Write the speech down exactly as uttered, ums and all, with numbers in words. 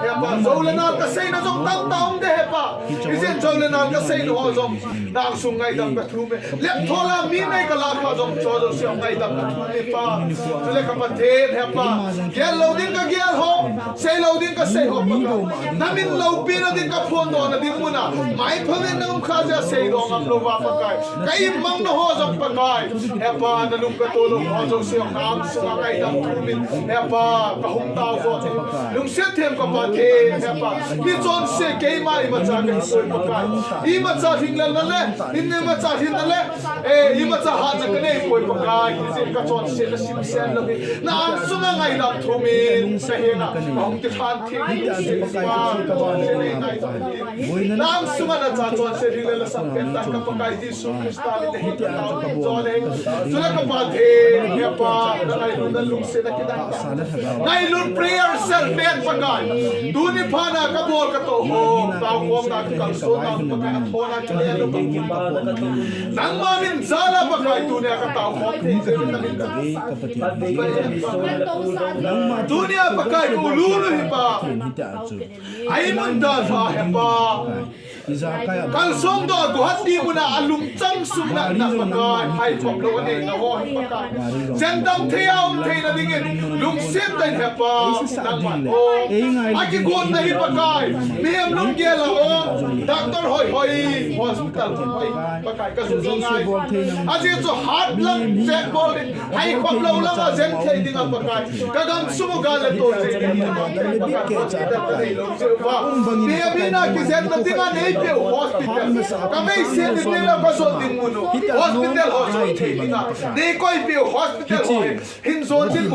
Hepa, jou le nal kaseina jong tamtah um de hepa. Ijeh inem jou le nal kaseina ho jong nang sung ngaidam kathum e. Lepthola mi nei kala kha jong chu jouse ngaidam kathum e pa. Chule ka Pathen hepa, gel lou ding kagel ho, sei lou ding kasei ho pa. Namin loupina ding kaphondohna ding muna maipha uvin na um kha jeh a seidoh ngam louva Pakai. Ka imangna ho jong Pakai, hepa, nalung katoh lou ho jouse nang sunga ngaidam thumin, hepa, kahung taovin. Lungset them ka Pathen, hepa. Mi chonse keima imacha kahipoi Pakai. Imacha lhinglelna le, imacha lhinna le, eh, imacha hatna kanei poi Pakai. Hijeh in kachonse nasimsen lou hi nang sunga ngaidam thumin, kahenga kahung kilhan thei. Nang sunga nacha chonse lhinglel lasah pen tah ka Pakai Jesu Christa min in kahin tao in jole. Chule ka Pathen, hepa, nangailutna lungset a kidang. Ngailun prayer cell pen Pakai. Tuni phat a kabol katoh ho, taokhomna kakalsonna Pakai, athona chule lou. Nangma min jal a Pakai, tunia kataokhom thei jeh in namin kathangvah e. Tunia Pakai, ka u Lulu hi pa, a-imut dalha hepa, kalsong doh a Guwahati muna alungchang sung natna Pakai, haikhop lou aneina ho hi Pakai, jendam thei a um theina dingin lungset tah in hepa, nangman o, akigotna hi Pakai, mihem lunggel a o, doctor hoihoi, hospital hoihoi Pakai, kajou jong ngai. Ajeh chu heart lang check bol ding, haikhop lou langa jen thei dinga Pakai, kagam sung u gal le tol jeng ding Pakai, hospital kanei lou jeh uva, mihem hina kijenna dinga neipeh u hospital, kameisen ding le kajot ding mun u hospital ho jong thei dinga neikoipeh u hospital ho hi, hin jon ding